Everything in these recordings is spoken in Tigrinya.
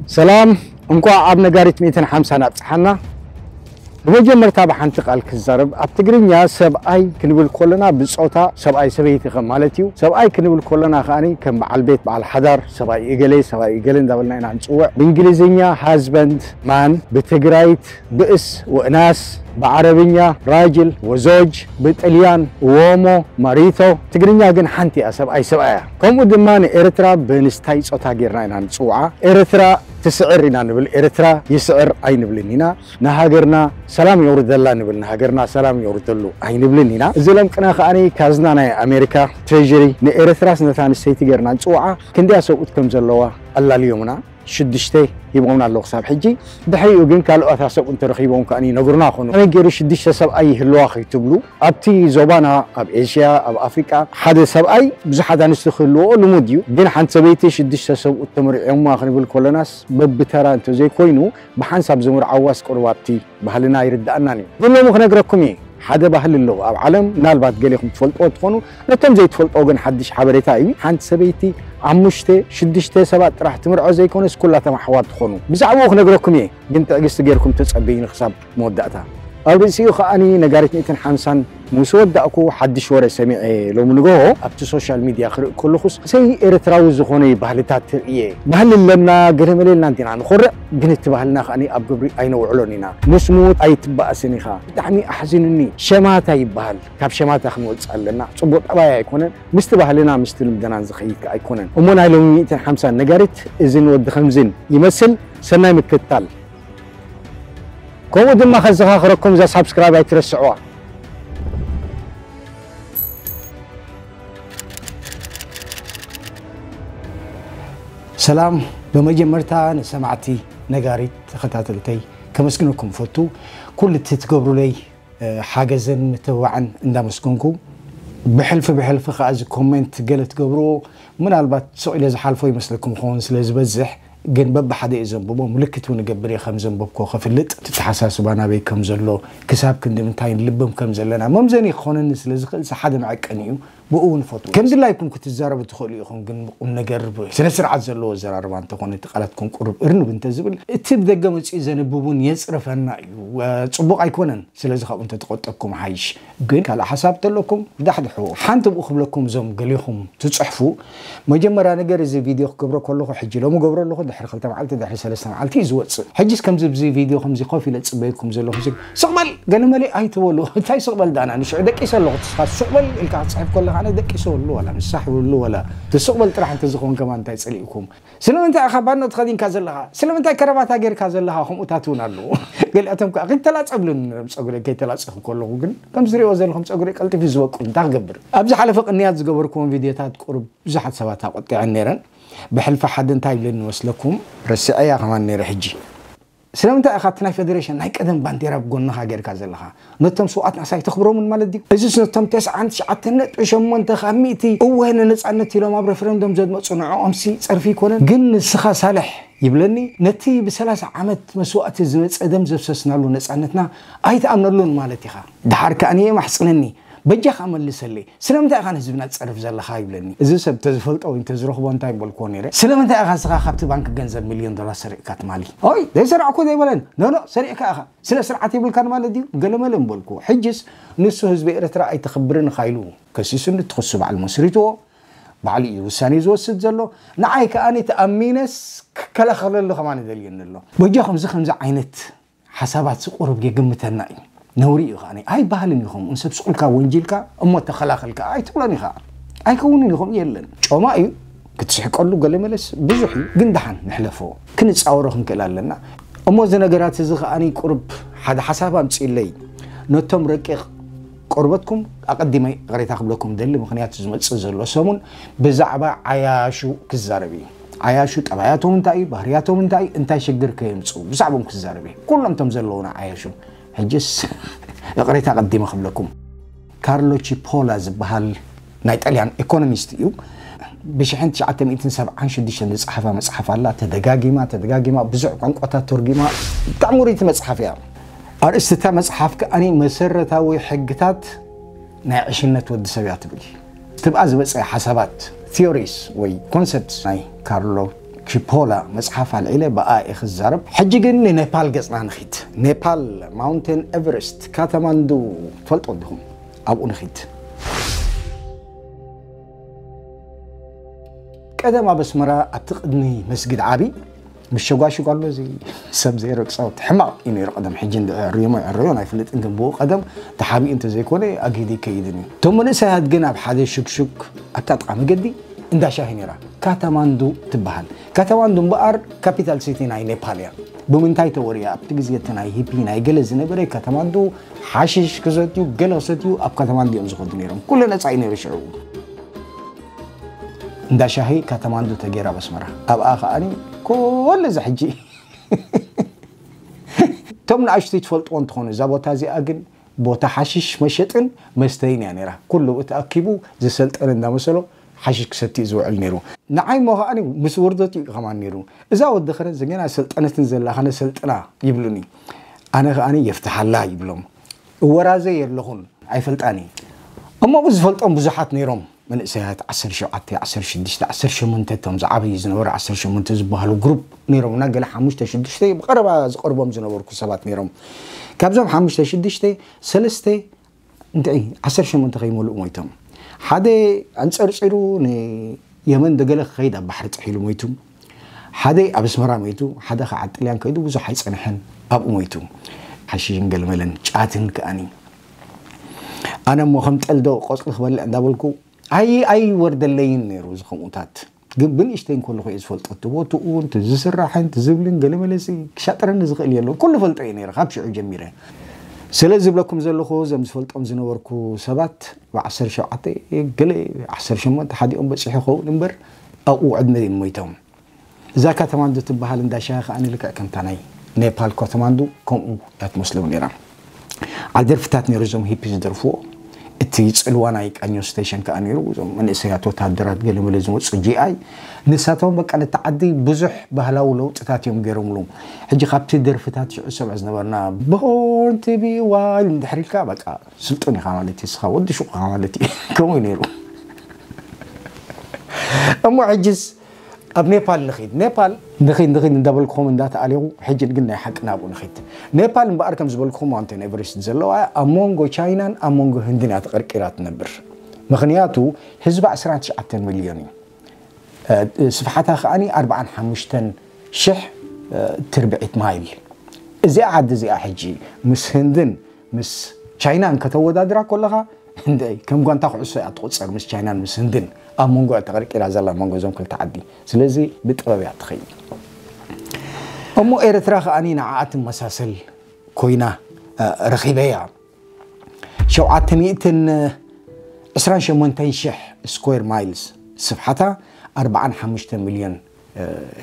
ሰላም፣ እንኳዕ ኣብ ነጋሪት ሚእትን ሓምሳን ኣብጽሓና። ብመጀመርታ ብሓንቲ ቃል ክዛረብ፣ ኣብ ትግርኛ ሰብኣይ ክንብል ከለና ብጾታ ሰብኣይ ሰበይቲ ከም ማለት እዩ። ሰብኣይ ክንብል ከለና ከኣ ከም በዓል ቤት፣ በዓል ሓዳር፣ ሰብኣይ እገሌ፣ ሰብኣይ እገሌ እንዳበልና ኢና ንጽውዕ። ብእንግሊዝኛ husband man፣ ብትግራይት ብእስ ወእናስ፣ ብዓረብኛ ራጅል ወዞጅ፣ ብጥልያን ዎሞ ማሪቶ። ትግርኛ ግን ሓንቲ እያ፣ ሰብኣይ ሰብኣያ። ከምኡ ድማ ንኤርትራ ብንስታይ ጾታ ጌርና ኢና ንጽውዓ። ኤርትራ ትስዕር ኢና ንብል፣ ኤርትራ ይስዕር ኣይንብልን ኢና። ንሃገርና ሰላም የውርደላ ንብል፣ ንሃገርና ሰላም የውርደሉ ኣይንብልን ኢና። እዚ ለምቅና ከኣ ካዝና ናይ ኣሜሪካ ትሬዥሪ ንኤርትራስ ነታ ንስተይቲ ጌርና ንጽውዓ። ክንደያ ሰብኡት ከም ዘለዋ ኣላልዮምና። ሽዱሽተ ሂቦምና ኣለዉ ክሳብ ሕጂ። ድሕሪኡ ግን ካልኦት ኣሰብኡ እንተረኺቦም ከኣ ይነግሩና ኾኑ። ከመይ ገይሩ ሽዱሽተ ሰብኣይ ይህልዋ ከይትብሉ፣ ኣብቲ ዞባና፣ ኣብ ኤስያ፣ ኣብ ኣፍሪቃ፣ ሓደ ሰብኣይ ብዙሓት ኣንስቲ ክህልዎ ልሙድ እዩ። ግን ሓንቲ ሰበይቲ ሽዱሽተ ሰብኡት ተመርዕዮማ ክንብል ከለናስ፣ በብተራ እንተዘይኮይኑ፣ ብሓንሳብ ዝምርዓዋስ ቁሩብ ኣብቲ ባህልና ኣይርድኣናን እዩ። ግን ሎሚ ክነግረኩም እየ። ሓደ ባህሊ ኣለዎ ኣብ ዓለም፣ ምናልባት ገሌኹም ትፈልጥዎ ትኾኑ፣ ነቶም ዘይትፈልጥዎ ግን ሓድሽ ሓበሬታ እዩ። ሓንቲ ሰበይቲ ኣሙሽተ፣ ሽዱሽተ ሰባት ጥራሕ ትምርዖ ዘይኮነስ፣ ኩላቶም ኣሕዋት ትኾኑ። ብዛዕባኡ ክነግረኩም እየ፣ ግን ትዕግስቲ ጌርኩም ተጸበዩኒ ክሳብ መወዳእታ። ኣብ ርእሲኡ ከኣ ነጋሪት ሚእትን ሓምሳን ምስ ወዳእኩ፣ ሓድሽ ወረ ሰሚዐ ሎሚ ንግሆ ኣብቲ ሶሻል ሚድያ ክርኢ ከለኹስ፣ ሰይ ኤርትራዊ ዝኾነ ባህልታት ትርእየ። ባህሊ ኣለና፣ ገለ መለ ኢልና እንዲና ንኾርዕ፣ ግን እቲ ባህልና ከኣ ኣብ ግብሪ ኣይነውዕሎን ኢና። ምስ ምዉት ኣይትበኣስን ኢኻ። ብጣዕሚ ኣሕዚኑኒ። ሸማታ ይበሃል። ካብ ሸማታ ክንወጽእ ኣለና። ጽቡቕ ጠባይ ኣይኮነን። ምስቲ ባህልና፣ ምስቲ ልምደናን ዝኸይድ ከኣ ኣይኮነን። እሞ ናይ ሎሚ ሚእትን ሓምሳን ነጋሪት እዝን ወዲ ከምዝን ይመስል። ሰናይ ምክትታል። ከምኡ ድማ ከዘኻኽረኩም፣ እዛ ሳብስክራይብ ኣይትረስዕዋ። ሰላም፣ ብመጀመርታ ንሰማዕቲ ነጋሪት ተኸታተልተይ ከመስግነኩም እፈቱ። ኩሉ እቲ ትገብሩለይ፣ እ፣ ሓገዝን ምትብባዕን እንዳመስገንኩ፣ ብሕልፊ ብሕልፊ ከኣ እዚ ኮሜንት ገለ ትገብርዎ፣ ምናልባት ስቕ ኢለ ዝሓልፎ ይመስለኩም ይኸውን ስለ ዝበዝሕ፣ ግን በብሓደ እየ ዘንብቦ፣ ምልክት እውን እገብር እየ ከም ዘንበብኮ ከፍልጥ፣ እቲ ኣተሓሳስባ ናበይ ከም ዘሎ፣ ክሳብ ክንዲ ምንታይ ንልብም ከም ዘለና መምዘኒ ክኾነኒ ስለ ዝኽእል፣ እዚ ሓደ መዐቀኒ እዩ። ብኡ እውን እፈትዎ። ከም ድላይኩም ክትዛረቡ ትኽእሉ ኢኹም፣ ግን ቁም ነገር ብ-፣ ስነ ስርዓት ዘለዎ ኣዘራርባ እንተኾነ፣ እቲ ቃላትኩም ቁሩብ እርንብ እንተዝብል፣ እቲ ብደገ መጺኡ ዘንብብ እውን የጽርፈና እዩ። እ፣ ጽቡቕ ኣይኮነን። ስለዚ ካብኡ እንተተቆጠብኩም ሓይሽ። ግን ካልእ ሓሳብ እንተለኩም ዳሕድሕዎ። ሓንቲ ብኡ ክብለኩም፣ እዞም ገሊኹም ትጽሕፉ፣ መጀመርያ ነገር እዚ ቪድዮ ክገብሮ ከለኹ፣ ሕጂ ሎሚ ገብሮ ኣለኹ፣ ድሕሪ ክልተ መዓልቲ፣ ድሕሪ ሰለስተ መዓልቲ እዩ ዝወጽእ። ሕጂስ ከምዚ ብዚ ቪድዮ ከምዚ ኮፍ ኢለ ዝጽበየኩም ዘለኹ፣ እዚ ስቕ በል ገለመለ ኣይትበሉ። እንታይ ስቕ በል ዳና፣ ንሽዑ ደቂሰ ኣለኹ፣ ንስኻ ስቕ በል ኢልካ ክትጽሕፍ ከለኻ፣ ኣነ ደቂሰ በሉ፣ ዋላ ንሳሕ በሉ፣ ዋላ እቲ ስቕ በል ጥራሕ እንተዝኸውን ከማን እንታይ ጸሊእኩም? ስለምንታይ ኢኻ ባኖ ተኸዲንካ ዘለኻ? ስለምንታይ ከረባታ ጌርካ ዘለኻ? ከምኡታት እውን ኣለዉ። ገሊኣቶም ከኣ ከይተላጸብሉን፣ ጸጉረይ ከይተላጸኹ ከለኹ ግን፣ ከም ዝሪእዎ ዘለኹም ጸጉረይ ቀልጢፉ እዩ ዝበቁል። እንታይ ክገብር? ኣብ ዝሓለፈ ቅንያት ዝገበርኩዎም ቪድዮታት ቁሩብ ብዙሓት ሰባት ኣቖጢዐን ነይረን። ብሕልፊ ሓደ እንታይ ይብለኒ መስለኩም? ረሲዐያ ከማን ነይረ ሕጂ። ስለምንታይ ኢኻ እቲ ናይ ፌደሬሽን ናይ ቀደም ባንዴራ ብጎንኻ ጌርካ ዘለኻ? ነቶም ስውኣትና ሳይ ተኽብሮምን ማለት ድዩ? እዚስ ነቶም ተስዓን ትሽዓተን ነጥቢ ሸሞንተ ካብ ሚእቲ እወ ንነጻነት ኢሎም ኣብ ሬፈረንደም ዘድመጹ ንዕኦምሲ ጸርፊ ይኮነን? ግን ንስኻ ሳልሕ ይብለኒ፣ ነቲ ብሰላሳ ዓመት መስዋእቲ ዝመጸ ደም ዘፍሰስናሉ ነጻነትና ኣይትኣምነሉን ማለት ኢኻ። ደሓር ከኣ ንየ ማሕጽነኒ፣ በጃኻ መልሰለይ። ስለምንታይ ኢኻ ንህዝብና ትጸርፍ ዘለኻ ይብለኒ። እዚ ሰብ እንተዝፈልጦ ወይ እንተዝረኽቦ እንታይ ምበልክዎ ነይረ? ስለምንታይ ኢኻ ንስኻ ካብቲ ባንክ ገንዘብ ሚልዮን ዶላር ሰሪቕካ ትማሊ? ኦይ፣ ዘይሰራዕኩ ዘይበለን። ኖ፣ ኖ፣ ሰሪቕካ ኢኻ። ስነ ስርዓት የብልካን ማለት ድዩ? ገለመለ ምበልክዎ። ሕጅስ ንሱ ህዝቢ ኤርትራ ኣይተኽብርን ኢኻ ኢሉ ከሲሱኒ፣ እቲ ክሱ ባዕሉ መስሪትዎ፣ ባዕሉ እዩ ውሳኔ ዝወስድ ዘሎ። ንዓይ ከኣ ተኣሚነስ ክከላኸለሉ ከማን ይደልየኒ ኣሎ። በጃኹም እዚ ከምዚ ዓይነት ሓሳባት ቁሩብ የግምተና እዩ። ነውሪ እዩ ከኣ። ኣይበሃልን እዩ ከምኡ። ንሰብ ስቕ ኢልካ ወንጂልካ እሞ ተኸላኸል ከኣ ኣይትብሎን ኢኻ። ኣይከውንን እዩ፣ ከምኡ የለን። ጮማ እዩ፣ ክትስሕቀሉ ገለ መለስ ብዙሕ እዩ፣ ግን ደሓን ንሕለፎ። ክንጻወሮ ክንክእል ኣለና። እሞ እዚ ነገራት እዚ ከኣ ቁሩብ ሓደ ሓሳብ ኣምጺእለይ። ነቶም ረቂቕ ቆርበትኩም ኣቐዲመ ይቕሬታ ክብለኩም ደሊ፣ ምኽንያቱ ዝመጽእ ዘሎ ሰሙን ብዛዕባ ዓያሹ ክዛረብ እዩ። ዓያሹ ጠባያቶም እንታይ እዩ፣ ባህርያቶም እንታይ እዩ፣ እንታይ ሽግር ከየምጽኡ ብዛዕቦም ክዛረብ እዩ። ኩሎም እቶም ዘለዉና ዓያሹ። ሕጅስ ይቕሬታ ኣቐዲመ ክብለኩም። ካርሎ ቺፖላ ዝበሃል ናይ ጣልያን ኢኮኖሚስት እዩ። ብሽሕን ትሽዓተ ሚእትን ሰብዓን ሽዱሽተን ዝጸሓፋ መጽሓፍ ኣላ። ተደጋጊማ፣ ተደጋጊማ፣ ብዙሕ ቋንቋታት ተርጊማ። ብጣዕሚ ውርይቲ መጽሓፍ እያ። ኣርእስቲ እታ መጽሓፍ ከኣ መሰረታዊ ሕግታት ናይ ዕሽነት ወዲ ሰብ እያ ትብል። ትብኣ ዝበጽሐ ሓሳባት፣ ቲዮሪስ ወይ ኮንሰፕትስ ናይ ካርሎ ሽፖላ መጽሓፍ ኣልዒለ ብኣ እየ ክዛረብ። ሕጂ ግን ንኔፓል ገጽና ንኺድ። ኔፓል ማውንቴን ኤቨረስት ካትማንዱ ትፈልጦ እንዲኹም? ኣብኡ ንኺድ። ቀደም ኣብ ኣስመራ ኣብቲ ቅድሚ መስጊድ ዓቢ ምሸጓሽጓ ኣሎ፣ እዚ ሰብ ዘይረግጾ ሕማቕ እዩ ነይሩ ቀደም። ሕጂ እንድዒ ዕርዮሞ ይዕረዮን ኣይፍልጥን፣ ግን ብኡ ቀደም ተሓቢኡ እንተዘይኮነ ኣግሂዱ ይከይድን እዩ። እቶም መንእሰያት ግን ኣብ ሓደ ሽግሹግ ኣብታ ጥቓ መገዲ እንዳ ሻሂ ነይራ፣ ካትማንዱ ትበሃል። ካትማንዱ እምበኣር ካፒታል ሲቲ ናይ ኔፓል እያ። ብምንታይ ተወሪያ? ኣብቲ ግዜ እቲ ናይ ሂፒ ናይ ገለ ዝነበረ ካትማንዱ ሓሽሽ ክሰትዩ፣ ገለ ክሰትዩ ኣብ ካትማንዱ እዮም ዝኸዱ ነይሮም። ኩሉ ነጻ እዩ ነይሩ ሽዑ። እንዳ ሻሂ ካትማንዱ ተገይራ ኣብ ኣስመራ። ኣብኣ ከኣኒ ኩሉ እዚ ሕጂ እቶም ንኣሽቱ ትፈልጥዎ እንትኾኑ፣ እዛ ቦታ እዚኣ ግን ቦታ ሓሽሽ መሸጥን መስተይን እያ ነይራ። ኩሉ ተኣኪቡ ዝሰልጠነ እንዳመሰሎ ሓሽሽ ክሰቲ እዩ ዝውዕል ነይሩ። ንዓይ እሞ ከኣኒ ምስ ውርደቱ እዩ ከማን ነይሩ። እዛ ወዲ ኸረን ዘገና ሰልጠነትን ዘላ ኸነ ሰልጥና ይብሉኒ። ኣነ ከኣኒ የፍትሓላ ይብሎም። እወራዘ የለኹን ኣይፈልጣን እየ። እሞ ዝፈልጦም ብዙሓት ነይሮም። መንእሰያት ዓሰርተ ሸውዓተ፣ ዓሰርተ ሽዱሽተ፣ ዓሰርተ ሸሞንተ እቶም ዝዓበዩ ዝነበሩ ዓሰርተ ሸሞንተ ዝበሃሉ ግሩፕ ነይሮም እና ገለ ሓሙሽተ ሽዱሽተ ብቐረባ ዝቐርቦም ዝነበርኩ ሰባት ነይሮም። ካብዞም ሓሙሽተ ሽዱሽተ ሰለስተ እንድዒ ዓሰርተ ሸሞንተ ከይመልኡ ሞይቶም። ሓደ ኣንጸርጺሩ ንየመን ደገለ ክኸይድ ኣብ ባሕሪ ጥሒሉ ሞይቱ። ሓደ ኣብ ኣስመራ ሞይቱ፣ ሓደ ከዓ ጥልያን ከይዱ ብዙሕ ኣይጸንሐን ኣብኡ ሞይቱ። ሓሽሽን ገለመለን ጫትን ከኣኒ። ኣነ እሞ ከም ጠልዶ ቆጽሊ ክበልዕ እንዳበልኩ ኣይ ኣይወርደለይን ነይሩ። እዚ ከምኡታት ግን ብንእሽተይ እንከለኹ እየ ዝፈልጦ። እቲ ቦትኡ፣ እቲ ዝስራሕን እቲ ዝብልን ገለመለሲ ክሻጥረኒ ዝኽእል የለን። ኩሉ ፈልጦ እየ ነይረ ካብ ሽዑ ጀሚረ። ስለ ዝብለኩም ዘለኹ እዞም ዝፈልጦም ዝነበርኩ ሰባት ብዓሰርተ ሸውዓተ ገለ ዓሰርተ ሸሞንተ ሓዲኦም በጺሑ ይኸውን እምበር ኣብኡ ዕድመ እዮም ሞይቶም። እዛ ካትማንዱ ትበሃል እንዳ ሻሂ ከኣ ልክዕ ከምታ ናይ ኔፓል ካትማንዱ ከምኡ እያ ትመስሎም ነይራ። ኣብ ደርፍታት ነይሩ እዞም ሂፒ ዝደርፍዎ። እቲ ጽልዋ ናይ ቃኞ ስቴሽን ከኣ ነይሩ። እዞም መንእሰያት ወታደራት ገለመለ ዝመጹ ጂ ኣይ ንሳቶም በቃ ነቲ ዓዲ ብዙሕ ባህላዊ ለውጥታት እዮም ገይሮምሉ። ሕጂ ካብቲ ደርፍታት ሽዑ ሰብዕ ዝነበርና ቦርን ቱ ቢ ዋይልድ እንድሕር ኢልካ በቃ ስልጡን ኢኻ ማለት እዩ፣ ንስኻ ወዲ ሹቕ ኢኻ ማለት እዩ። ከምኡ እዩ ነይሩ። እሞ ሕጅስ ኣብ ኔፓል ንኺድ። ኔፓል ንኺድ ንኺድ እንዳበልኩኹም እንዳተኣሌኹ፣ ሕጂ ግን ናይ ሓቂ ናብኡ ንኺድ። ኔፓል እምበኣር ከም ዝበልኩኹም ማውንቴን ኤቨረስት ዘለዋ ኣብ መንጎ ቻይናን ኣብ መንጎ ህንድን እያ ተቐርቂራ ትነብር። ምኽንያቱ ህዝባ ዕስራን ትሽዓተን ሚልዮን እዩ። እ፣ ስፍሓታ ከኣኒ ኣርባዓን ሓሙሽተን ሽሕ፣ እ፣ ትርብዒት ማይል። እዚኣ ዓዲ እዚኣ ሕጂ ምስ ህንድን ምስ ቻይናን ከተወዳድራ ከለኻ፣ እንደ ከም ጓንታ ኩዕሶ እያ ትቑጸር ምስ ቻይናን ምስ ህንድን። ኣብ መንጎ እያ ተቐርቂራ ዘላ፣ መንጎ እዞም ክልተ ዓዲ። ስለዚ ብጥበብ እያ ትኸይድ። እሞ ኤርትራ ከኣኒ ንዓኣ ትመሳሰል ኮይና፣ እ፣ ረኺበያ። ሸውዓተ ሚእትን ዕስራን ሸሞንተን ሽሕ ስኩዌር ማይልስ ስፍሓታ፣ ኣርባዓን ሓሙሽተ ሚልዮን፣ እ፣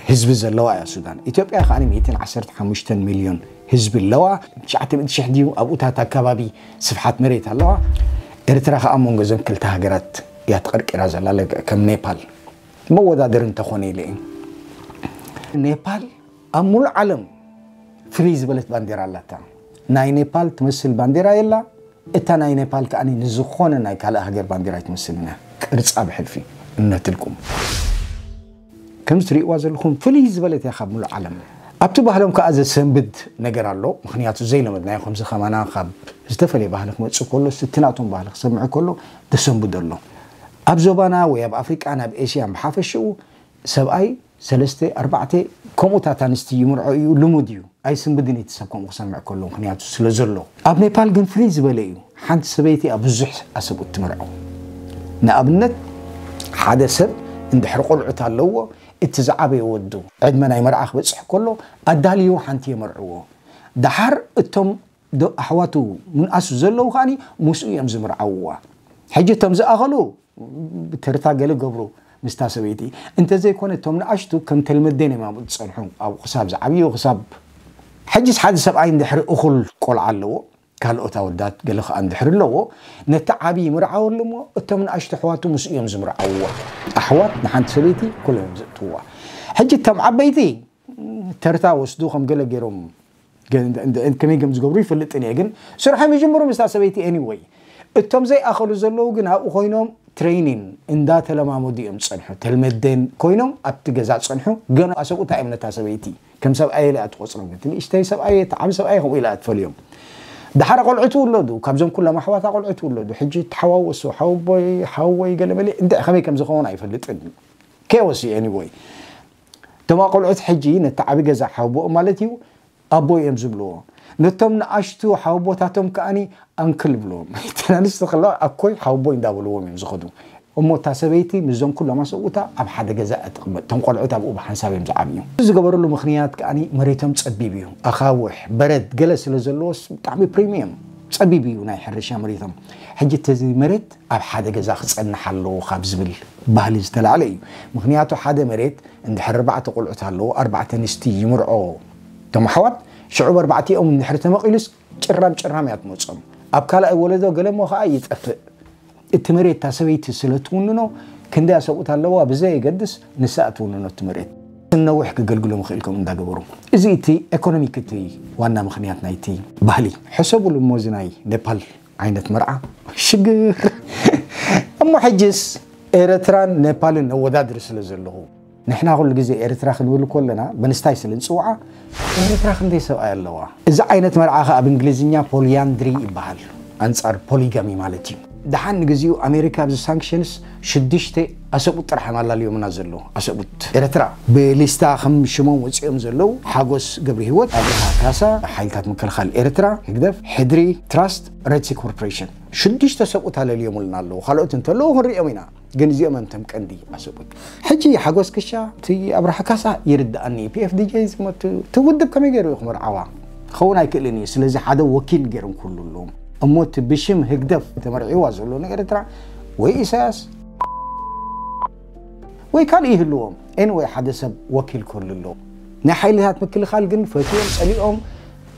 ህዝቢ ዘለዋ እያ ሱዳን። ኢትዮጵያ ከኣ ሚእትን ዓሰርተ ሓሙሽተን ሚልዮን ህዝቢ ኣለዋ። ትሽዓተ ሚእቲ ሽሕ ድዩ ኣብኡታት ኣከባቢ ስፍሓት መሬት ኣለዋ። ኤርትራ ከኣ ኣብ መንጎ እዘን ክልተ ሃገራት እያ ተቐርቂራ ዘላ፣ ልክዕ ከም ኔፓል። መወዳደሪ እንተኾነ ኢለ እየ። ኔፓል ኣብ ሙሉእ ዓለም ፍልይ ዝበለት ባንዴራ ኣላታ። ናይ ኔፓል ትመስል ባንዴራ የላ። እታ ናይ ኔፓል ከኣ ንዝኾነ ናይ ካልእ ሃገር ባንዴራ ኣይትመስልን እያ። ቅርጻ ብሕልፊ እምነትልኩም። ከምዚ ትርእይዋ ዘለኹም ፍልይ ዝበለት እያ ካብ ሙሉእ ዓለም። ኣብቲ ባህሎም ከኣ ዘሰንብድ ነገር ኣሎ። ምኽንያቱ ዘይለመድናዮ፣ ከምዚ ከማና ካብ ዝተፈለየ ባህሊ ክመጽእ ከሎ፣ እቲ ናቶም ባህሊ ክሰምዕ ከሎ ዘሰንብዶ ኣሎ። ኣብ ዞባና ወይ ኣብ ኣፍሪቃን ኣብ ኤስያን ብሓፈሽኡ ሰብኣይ ሰለስተ ኣርባዕተ ከምኡታት ኣንስቲ ይምርዖ እዩ፣ ልሙድ እዩ። ኣይስንብድን እቲ ሰብ ከምኡ ክሰምዕ ከሎ፣ ምኽንያቱ ስለ ዘሎ። ኣብ ኔፓል ግን ፍልይ ዝበለ እዩ። ሓንቲ ሰበይቲ እያ ብዙሕ ኣሰብኡት ትምርዖ። ንኣብነት፣ ሓደ ሰብ እንድሕሪ ቆልዑት ኣለዎ፣ እቲ ዝዓበየ ወዱ ዕድመ ናይ መርዓ ክበጽሕ ከሎ ኣዳልዩ ሓንቲ የመርዕዎ። ደሓር እቶም ዶ-፣ ኣሕዋቱ ምንኣሱ ዘለዉ ከኣኒ ምስኡ እዮም ዝምርዓውዋ። ሕጂ እቶም ዝኣኸሉ ብተርታ ገለ ገብሩ ምስታ ሰበይቲ። እንተዘይኮነ እቶም ንኣሽቱ ከም ተልመዴን እዮም ኣብኡ ዝጸንሑ። ኣብኡ ክሳብ ዝዓብዩ፣ ክሳብ ሕጂስ ሓደ ሰብኣይ እንድሕሪ እኹል ቆልዓ ኣለዎ፣ ካልኦት ኣወዳት ገለ ከኣ እንድሕሪ ኣለዎ፣ ነቲ ዓብዪ ይምርዓወሉ እሞ እቶም ንኣሽቱ ኣሕዋቱ ምስኡ እዮም ዝምርዓውዋ። ኣሕዋት ንሓንቲ ሰበይቲ ኩሎም እዮም ዘእትውዋ። ሕጂ እቶም ዓበይቲ ተርታ ወስዱ ከም ገለ ገይሮም ገ-፣ እንደ-፣ እንደ-፣ ከመይ ከም ዝገብሩ ይፈልጥን እየ፣ ግን ስርሖም ይጅምሩ ምስታ ሰበይቲ ኤኒወይ። እቶም ዘይኣኸሉ ዘለዉ ግን ኣብኡ ኮይኖም ትሬኒን እንዳተለማመዱ እዮም ዝጸንሑ። ተልመደን ኮይኖም ኣብቲ ገዛ ጸንሑ። ገና ኣሰብኡታ እዮም ነታ ሰበይቲ ከም ሰብኣየ ኢላ ትቆጽሮም። እቲ ንእሽተይ ሰብኣየ፣ እቲ ዓቢ ሰብኣየ ከምኡ ኢላ ትፈልዮም። ደሓር ቆልዑ ትውለዱ፣ ካብዞም ኩሎም ኣሕዋታ ቆልዑ ትውለዱ። ሕጂ ተሓዋወሱ፣ ሓወቦይ፣ ሓወቦይ ገለ መለ፣ እንተ ከመይ ከም ዝኸውን ኣይፈልጥን። ኬዎስ እዩ፣ anyway። እቶም ቆልዑት ሕጂ ነቲ ዓቢ ገዛ ሓወቦኦም ማለት እዩ፣ ኣቦይ እዮም ዝብልዎ። ነቶም ንኣሽቱ ሓወቦታቶም ከኣኒ ኣንክል ይብልዎም። ተናንስቲ ከለዋ ኣኮይ ሓወቦይ እንዳበልዎም እዮም ዝኸዱ። እሞ እታ ሰበይቲ ምስዞም ኩሎም ኣሰብኡታ ኣብ ሓደ ገዛ እያ ትቕመጥ። እቶም ቆልዑት ኣብኡ ብሓንሳብ እዮም ዝዓብዩ። እዚ ዝገበረሉ ምኽንያት ከኣኒ መሬቶም ጸቢብ እዩ። ኣኻውሕ፣ በረድ፣ ገለ ስለ ዘለዎስ ብጣዕሚ ፕሪሚየም ጸቢብ እዩ ናይ ሕርሻ መሬቶም። ሕጂ እቲ እዚ መሬት ኣብ ሓደ ገዛ ክጸንሕ ኣለዎ ካብ ዝብል ባህሊ ዝተላዕለ እዩ። ምኽንያቱ ሓደ መሬት እንድሕር ኣርባዕተ ቆልዑት ኣለዎ፣ ኣርባዕተ ኣንስቲ ይምርዖ እቶም ኣሕዋት፣ ሽዑ ብኣርባዕቲኦም እንድሕር ተመቒሉስ ጭራም ጭራም እያ ትመጾም። ኣብ ካልኣይ ወለዶ ገለ እሞ ኸኣ ይጠፍእ። እቲ መሬት እታ ሰበይቲ ስለ ትውንኖ፣ ክንደይ ኣሰብኡት ኣለዋ ብዘየገድስ ንሳ እያ ትውንኖ እቲ መሬት። ነዊሕ ክገልግሎም ይኽእል ከምኡ እንዳገበሩ። እዚ እቲ ኤኮኖሚክ እቲ ዋና ምኽንያት ናይቲ ባህሊ። ሕሰቡሉ እሞ እዚ ናይ ኔፓል ዓይነት መርዓ ሽግር። እሞ ሕጅስ ኤረትራን ኔፓልን ነወዳድር ስለ ዘለኹ፣ ንሕና ኩሉ ግዜ ኤርትራ ክንብል ከለና ብንስታይ ስለ ንጽውዓ፣ ኤርትራ ክንደይ ሰብኣይ ኣለዋ? እዚ ዓይነት መርዓ ኸኣ ብእንግሊዝኛ ፖሊያንድሪ ይበሃል፣ ኣንጻር ፖሊጋሚ ማለት እዩ። ደሓን ንግዚኡ ኣሜሪካ ኣብዚ ሳንክሽንስ ሽዱሽተ ኣሰብኡት ጥራሕ እዮም ኣላልዮምና ዘለዉ። ኣሰብኡት ኤርትራ ብሊስታ ከም ሽሞም ወጺኦም ዘለዉ ሓጎስ ገብረሂወት፣ ኣብርሃ ካሳ፣ ሓይልታት ምክልኻል ኤርትራ፣ ህግደፍ፣ ሕድሪ ትራስት፣ ሬድሲ ኮርፖሬሽን። ሽዱሽተ ሰብኡት ኣለልዮምልና ኣለዉ። ካልኦት እንተለዉ ክንሪኦም ኢና። ግን እዚኦም እዮም እቶም ቀንዲ ኣሰብኡት። ሕጂ ሓጎስ ክሻ፣ እቲ ኣብርሃ ካሳ ይርድኣኒ። ፒኤፍዲጂ ዝመቱ፣ እቲ ውድብ ከመይ ገይሩ እዩ ክመርዓዋ? ክኸውን ኣይክእልን እዩ። ስለዚ ሓደ ወኪል ገይሮም ክህሉ ኣለዎም። እሞ እቲ ብሽም ህግደፍ ተመርዒዋ ዘሎ ንኤርትራ ወይ ኢሳያስ ወይ ካልእ ይህልዎም። ኤንወይ ሓደ ሰብ ወኪል ክህሉ ኣለዎ። ናይ ሓይልታት ምክልኻል ግን ፈትዮም ጸሊኦም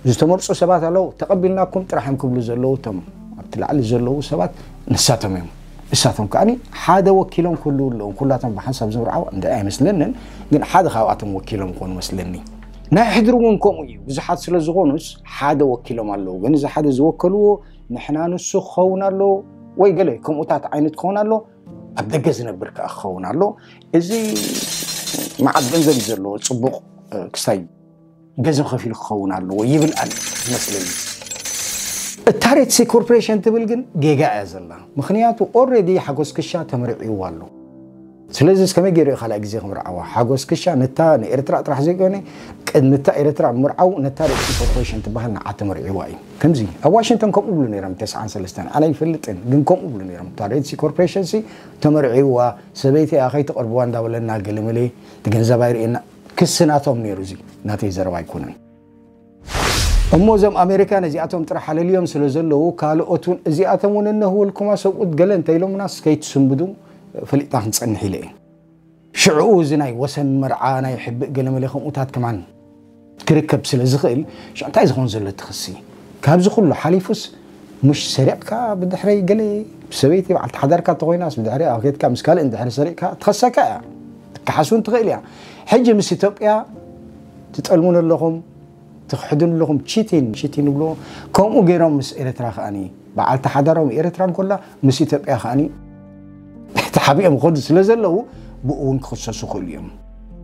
ዝተመርጹ ሰባት ኣለዉ። ተቐቢልናኩም ጥራሕ እዮም ክብሉ ዘለዉ እቶም ኣብቲ ላዕሊ ዘለዉ ሰባት ንሳቶም እዮም። ንሳቶም ከኣኒ ሓደ ወኪሎም ክህልዉ ኣለዎም። ኩላቶም ብሓንሳብ ዝምርዓው እንድዒ ኣይመስለንን፣ ግን ሓደ ካብኣቶም ወኪሎም ክኾኑ መስለኒ። ናይ ሕድሪ እውን ከምኡ እዩ። ብዙሓት ስለ ዝኾኑስ ሓደ ወኪሎም ኣለዉ። ግን እዚ ሓደ ዝወከልዎ ንሕና ንሱ ክኸውን ኣለዎ ወይ ገለ ከምኡታት ዓይነት ክኸውን ኣለዎ። ኣብ ደገ ዝነብር ከኣ ክኸውን ኣለዎ። እዚ መዓት ገንዘብ እዩ ዘለዎ። ጽቡቕ፣ እ፣ ክስታይ ገንዘብ ከፊሉ ክኸውን ኣለዎ ይብል ኣነ ይመስለኒ። እታ ሬድሲ ኮርፖሬሽን ትብል ግን ጌጋ እያ ዘላ። ምኽንያቱ ኦልሬዲ ሓጎስ ክሻ ተመርዒዎ ኣሎ። ስለዚ ከመይ ገይሩ እዩ ካልኣይ ግዜ ክምርዓዋ? ሓጎስ ክሻ ነታ ንኤርትራ ጥራሕ ዘይኮነ፣ ቅድሚ እታ ኤርትራ ምርዓው ነታ ሬድሲ ኮርፖሬሽን ትበሃል ንዓ ተመርዒዋ እዩ። ከምዚ ኣብ ዋሽንግተን ከምኡ ብሉ ነይሮም፣ ተስዓን ሰለስተን፣ ኣነ ኣይፈልጥን፣ ግን ከምኡ ብሉ ነይሮም። እታ ሬድሲ ኮርፖሬሽን ሲ ተመርዒዋ፣ ሰበይቲ እያ ከይትቐርብዋ እንዳበለና ገለመለ፣ እቲ ገንዘብ ኣይርእየና። ክሲ ናቶም ነይሩ፣ እዚ ናተይ ዘረባ ኣይኮነን። እሞ እዞም ኣሜሪካ ነዚኣቶም ጥራሕ ኣለልዮም ስለ ዘለዉ፣ ካልኦት እውን እዚኣቶም እውን እነህወልኩማ ሰብኡት ገለ እንተ ኢሎምናስ ከይትስንብዱ ፈሊጥና ክንጸንሕ ኢለ እየ። ሽዕኡ እዚ ናይ ወሰን መርዓ ናይ ሕብእ ገለመለ ከምኡታት ከማን ክርከብ ስለ ዝኽእል፣ ሽዑ እንታይ ዝኸውን ዘሎ እቲ ክሲ? ካብዚ ኩሉ ሓሊፉስ፣ ምሽ ሰሪቕካ ብድሕረይ ገለ ሰበይቲ በዓልቲ ሓዳርካ እንተኾይናስ፣ ብድሕሪኣ ኬድካ ምስ ካልእ እንድሕሪ ሰሪቕካ ትኸሰካ እያ። ክትከሓስ እውን ትኽእል እያ። ሕጂ ምስ ኢትዮጵያ ትጠልሙን ኣለኹም፣ ትኽሕዱን ኣለኹም፣ ቺቲን፣ ቺቲን ይብልዎ። ከምኡ ገይሮም ምስ ኤርትራ ከኣኒ፣ በዓልቲ ሓዳሮም ኤርትራ እንኮላ፣ ምስ ኢትዮጵያ ከኣኒ ተሓቢኦም ይኸዱ ስለ ዘለዉ፣ ብኡ እውን ክኽሰሱ ይኽእሉ እዮም።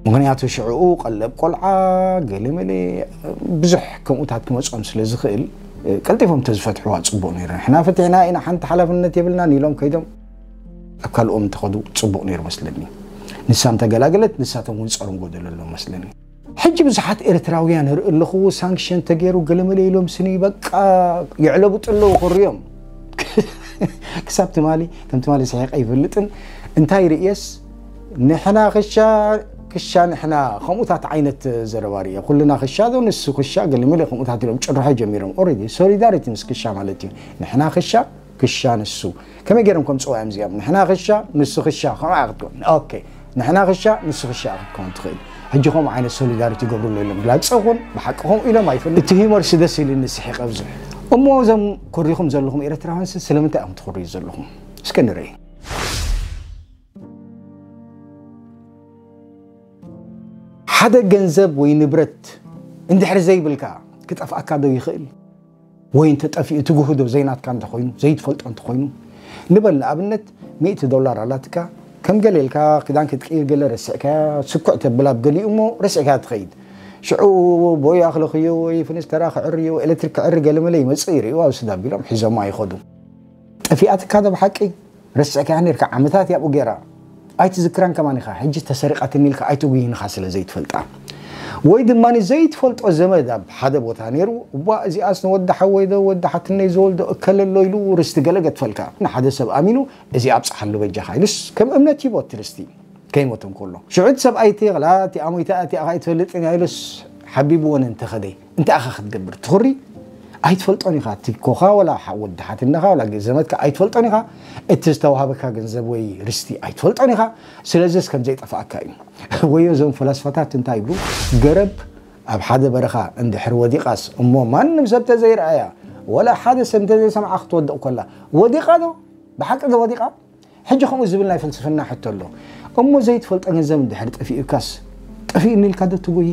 ምኽንያቱ ሽዕኡ ቀለብ ቆልዓ፣ ገለመለ፣ ብዙሕ ከምኡታት ክመጾም ስለ ዝኽእል፣ ቀልጢፎም ተዝፈትሕዋ ጽቡቕ ነይሩ። ንሕና ፈቲሕና ኢና፣ ሓንቲ ሓላፍነት የብልናን ኢሎም ከይዶም ኣብ ካልኦም እንተኸዱ ጽቡቕ ነይሩ መስለኒ። ንሳ እንተገላገለት፣ ንሳቶም እውን ጸሮም ጎደሎ ኣሎ መስለኒ። ሕጂ ብዙሓት ኤርትራውያን ርኢ ኣለኹ፣ ሳንክሽን ተገይሩ ገለመለ ኢሎም ስኒ በቃ የዕለብጡ ኣለዉ ክርዮም። ክሳብ ትማሊ፣ ከም ትማሊ ስሒቐ ኣይፈልጥን። እንታይ ርእየስ፣ ንሕና ክሻ፣ ክሻ ንሕና፣ ከምኡታት ዓይነት ዘረባ ርእየ። ኩልና ክሻ ዶ ንሱ ክሻ፣ ገለመለ ከምኡታት ኢሎም ጭርሖ ጀሚሮም። ኦልሬዲ ሶሊዳሪቲ ምስ ክሻ ማለት እዩ። ንሕና ክሻ፣ ክሻ ንሱ። ከመይ ገይሮም ከምጽዋ እዮም እዚኦም? ንሕና ክሻ፣ ንሱ ክሻ፣ ከምኣ ክትኮን። ኦኬ። ንሕና ክሻ፣ ንሱ ክሻ ክትኮን ትኽእል። ሕጂ ከምኡ ዓይነት ሶሊዳሪቲ ይገብሩ ኣሎ ኢሎም ግላጸኹን፣ ብሓቂ ከምኡ ኢሎም ኣይፈልጥ። እቲ ሂመርስ ደስ ኢሉኒ፣ ስሒቐ ብዙሕ። እሞ እዞም ኮሪኹም ዘለኹም ኤርትራውያንስ ስለምንታይ እዮም ትኾርዩ ዘለኹም? እስከ ንርኢ። ሓደ ገንዘብ ወይ ንብረት እንድሕር ዘይብልካ ክጠፍኣካ ዶ ይኽእል? ወይ እንተጠፊኡ ትግህዶ ዘይናትካ እንተኾይኑ፣ ዘይትፈልጦ እንተኾይኑ፣ ንበል ንኣብነት ሚእቲ ዶላር ኣላትካ፣ ከም ገለ ኢልካ ክዳን ክትቅይር ገለ ረስዕካያ፣ ስኩዕ ተብል ኣብ ገሊኡ እሞ ረስዕካያ ትኸይድ። ሽዑ ቦይ ኣኽለኽዮ ወይ ፍንስተራ ክዕርዮ፣ ኤሌክትሪክ ክዕሪ ገለ መለ ይመጽእ ይርእዩ፣ ኣብ ስዳ ቢሎም ሒዞማ ይኸዱ። ጠፊኣትካ ዶ ብሓቂ? ረስዕካያ ነርካ፣ ዓመታት ያብኡ ገይራ። ኣይትዝክራን ከማን ኢኻ፣ ሕጂ ተሰሪቓትኒ ኢልካ ኣይትጉይንኻ ስለ ዘይትፈልጣ። ወይ ድማ ዘይትፈልጦ ዘመድ ኣብ ሓደ ቦታ ነይሩ፣ እባ እዚኣስ ንወዲ ሓወይ ዶ ወዲ ሓትነይ ዝወልዶ እከለ ኣሎ ኢሉ ርስቲ ገለ ገትፈልካ። ንሓደ ሰብ ኣሚኑ እዚ ኣብጽሓሉ በጃኻ ኢሉስ ከም እምነት ሂቦ እቲ ርስቲ ከይሞተ እንከሎ። ሽዑ እቲ ሰብኣይ እቲ ቕላ እቲ ኣሞይታ እቲኣ ኸኣ ኣይትፈልጥን እያ ኢሉስ ሓቢብወን እንተኸደ፣ እንታይ ኢኻ ክትገብር? ትኹሪ ኣይትፈልጦን ኢኻ። እቲ ኮኻ ወላ ሓ-፣ ወዲ ሓትነኻ ወላ ዘመድካ ኣይትፈልጦን ኢኻ። እቲ ዝተዋሃበካ ገንዘብ ወይ ርስቲ ኣይትፈልጦን ኢኻ። ስለዚስ ከም ዘይጠፍኣካ እዩ። ወዮ እዞም ፈላስፋታት እንታይ ይብሉ? ገረብ ኣብ ሓደ በረኻ እንድሕር ወዲቓስ እሞ ማንም ሰብ ተዘይረኣያ ወላ ሓደ ሰብ እንተዘይሰምዓ ክትወድቕ ከላ ወዲቓ ዶ? ብሓቂ ዶ ወዲቓ? ሕጂ ከምኡ ዝብል ናይ ፍልስፍና ሕቶ ኣሎ። እሞ ዘይትፈልጦ ገንዘብ እንድሕር ጠፊኡካስ፣ ጠፊኡኒ ኢልካ ዶ ትጉሂ?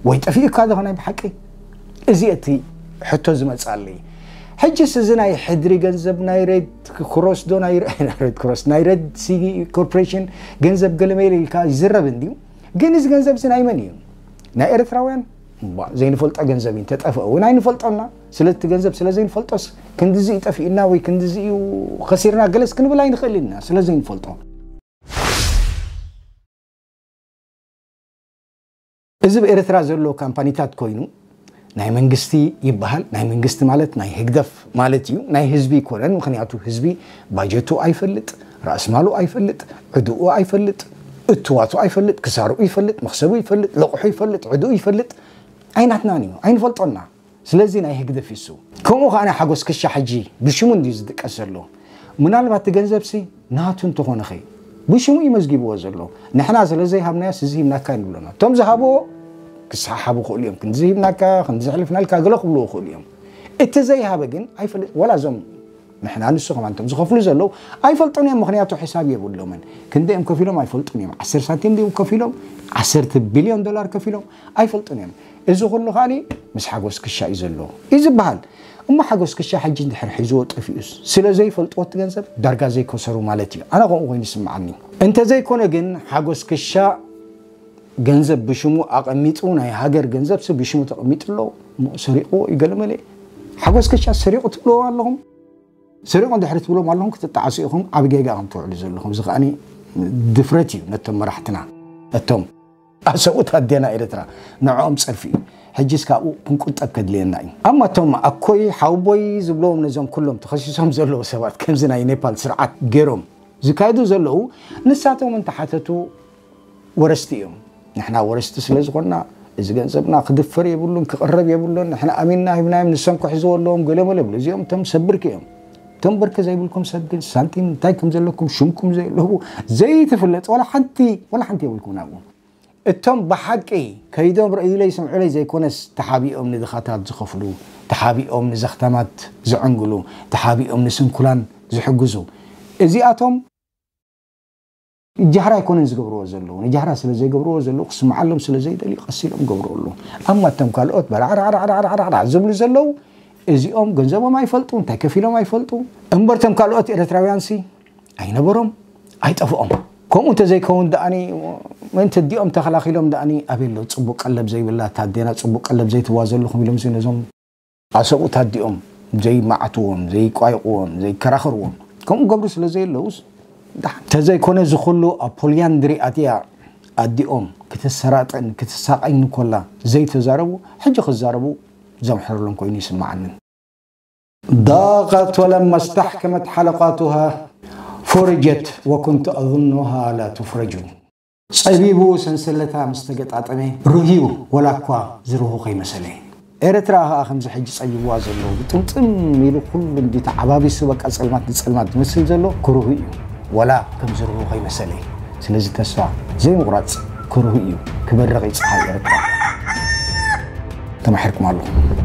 ወይ ጠፊኡካ ዶ ኸናይ ብሓቂ? እዚ እቲ ሕቶ ዝመጽኣለይ። ሕጅስ እዚ ናይ ሕድሪ ገንዘብ ናይ ሬድ ክሮስ ዶ ናይ ሬ-፣ ሬድ ክሮስ፣ ናይ ሬድ ሲ ኮርፖሬሽን ገንዘብ ገለመለ ኢልካ ይዝረብ እንድዩ። ግን እዚ ገንዘብ እዚ ናይ መን እዩ? ናይ ኤርትራውያን? እባ ዘይንፈልጦ ገንዘብ እዩ። እንተጠፍአ እውን ኣይንፈልጦና። ስለቲ ገንዘብ ስለ ዘይንፈልጦስ ክንድዚ እዩ ጠፊእና ወይ ክንድዚ እዩ ከሲርና ገለስ ክንብል ኣይንኽእልን ኢና፣ ስለ ዘይንፈልጦ። እዚ ብኤርትራ ዘሎ ካምፓኒታት ኮይኑ ናይ መንግስቲ ይበሃል። ናይ መንግስቲ ማለት ናይ ህግደፍ ማለት እዩ። ናይ ህዝቢ ይኮነን። ምኽንያቱ ህዝቢ ባጀቱ ኣይፈልጥ፣ ራእስማሉ ኣይፈልጥ፣ ዕድኡ ኣይፈልጥ፣ እትዋቱ ኣይፈልጥ፣ ክሳርኡ ይፈልጥ፣ መኽሰቡ ይፈልጥ፣ ለቑሑ ይፈልጥ፣ ዕድኡ ይፈልጥ። ኣይናትናን እዩ፣ ኣይንፈልጦና። ስለዚ ናይ ህግደፍ ይሱ። ከምኡ ከኣ ናይ ሓጎስ ክሻ ሕጂ ብሽሙ እንድዩ ዝጥቀስ ዘሎ። ምናልባት እቲ ገንዘብሲ ናቱ እንተኾነኸ ብሽሙ እዩ መዝጊብዎ ዘሎ። ንሕና ስለ ዘይሃብናዮስ እዚ ሂብናካ ንብሎና። እቶም ዝሃብዎ ክሰሓሓቡ ይኽእሉ እዮም። ክንዲ ዝሂብናካ፣ ክንዲ ዘሕልፍናልካ ገለ ክብልዎ ይኽእሉ እዮም። እቲ ዘይሃበ ግን ኣይፈልጥ፣ ወላ እዞም ንሕና ንሱ ከማን እቶም ዝኸፍሉ ዘለዉ ኣይፈልጡን እዮም። ምኽንያቱ ሕሳብ የብሎምን። ክንደይ እዮም ከፊሎም ኣይፈልጡን እዮም። ዓሰርተ ሳንቲም ድዮም ከፊሎም፣ ዓሰርተ ቢልዮን ዶላር ከፊሎም ኣይፈልጡን እዮም። እዚ ኩሉ ከኣኒ ምስ ሓጎስ ክሻ እዩ ዘሎ እዩ ዝበሃል። እሞ ሓጎስ ክሻ ሕጂ እንድሕር ሒዝዎ ጠፊኡስ፣ ስለ ዘይፈልጥዎ እቲ ገንዘብ ዳርጋ ዘይከሰሩ ማለት እዩ። ኣነ ከምኡ ኮይኑ ይስምዓኒ። እንተዘይኮነ ግን ሓጎስ ክሻ ገንዘብ ብሽሙ ኣቐሚጡ፣ ናይ ሃገር ገንዘብ ሲ ብሽሙ ተቐሚጡ ኣሎ፣ እሞ ሰሪቕዎ እዩ ገለመለ። ሓጎስ ክሻ ሰሪቑ ትብልዎ ኣለኹም? ሰሪቑ እንድሕር ትብሎም ኣለኹም ክትጠዓሱ ኢኹም፣ ዓቢ ጌጋ ኢኹም ትውዕሉ ዘለኹም። እዚ ከኣኒ ድፍረት እዩ ነቶም መራሕትና። እቶም ኣሰብኡት ኣዴና ኤርትራ ንዕኦም ጸርፊ እዩ። ሕጂስ ካብኡ ክንቁጠብ ከድልየና እዩ። ኣማ እቶም ኣኮይ ሓውቦይ ዝብልዎም ነዞም ኩሎም ተኸሲሶም ዘለዉ ሰባት ከምዚ ናይ ኔፓል ስርዓት ገይሮም ዝካየዱ ዘለዉ ንሳቶም እንተሓተቱ ወረስቲ እዮም። ንሕና ወረስቲ ስለ ዝኾንና እዚ ገንዘብና ክድፈር የብሉን፣ ክቕረብ የብሉን። ንሕና ኣሚንና ሂብናዮም፣ ንሶም ክሕዝዎ ኣለዎም ገለ መለ ይብሉ። እዚኦም እቶም ሰብ ብርኪ እዮም። እቶም ብርኪ ዘይብልኩም ሰብ ግን ሳንቲም እንታይ ከም ዘለኩም ሽምኩም ዘየለቡ ዘይትፍለጥ ዋላ ሓንቲ ዋላ ሓንቲ የብልኩም ናብኡ። እቶም ብሓቂ ከይዶም ርእዩለይ ስምዑለይ ዘይኮነስ ተሓቢኦም ንድኻታት ዝኸፍሉ፣ ተሓቢኦም ንዘኽታማት ዝዕንግሉ፣ ተሓቢኦም ንስንኩላን ዝሕግዙ እዚኣቶም ጃህራ ኣይኮነን ዝገብርዎ ዘለዉ። ንጃህራ ስለ ዘይገብርዎ ዘለዉ ክስምዓሎም ስለ ዘይደልዩ ቀስ ኢሎም ገብርዎ ኣለዉ። ኣማ እቶም ካልኦት በራዕራዕራዕራዕ ዝብሉ ዘለዉ እዚኦም ገንዘቦም ኣይፈልጡ፣ እንታይ ከፊሎም ኣይፈልጡ። እምበር እቶም ካልኦት ኤርትራውያንሲ ኣይነበሮም ኣይጠፍኦም። ከምኡ እንተዘይከውን ደኣኒ ምእንቲ ኣዲኦም ተኸላኺሎም ደኣኒ ኣበይ ኣሎ ጽቡቕ ቀለብ ዘይብላ እታ ኣዴና ጽቡቕ ቀለብ ዘይትዋ ዘለኹም ኢሎም ነዞም ኣሰብኡት ኣዲኦም ዘይመዓትዎም ዘይቋይቕዎም ዘይከራኸርዎም ከምኡ ገብሩ ስለ ዘየለውስ ደሓን። ተዘይኮነ እዚ ኩሉ ኣብ ፖልያንድሪ ኣትያ ኣዲኦም ክትሰራጥን ክትሳቐይን ኮላ ዘይተዛረቡ ሕጂ ክዛረቡ ዘምሕረሎም ኮይኑ ይስምዓኒ። ضاقت ولما استحكمت حلقاتها فرجت وكنت أظنها لا تفرج። ጸቢቡ ሰንሰለታ ምስ ተገጣጠመ ርህዩ ወላ እኳ ዝርሁ ከይመሰለ። ኤርትራ ኸኣ ከምዚ ሕጂ ጸቢብዋ ዘሎ ግጥምጥም ኢሉ ኩሉ እንዲ ተዓባቢሱ በቃ ጸልማት ንጸልማት ዝመስል ዘሎ ክርሁ እዩ። ወላ ከም ዝርሁ ከይመሰለ። ስለዚ ተስፋ ዘይምቑራጽ ክርሁ እዩ። ክበርቕ እዩ ጸሓይ ኤርትራ። ተማሒርኩም ኣለኹም።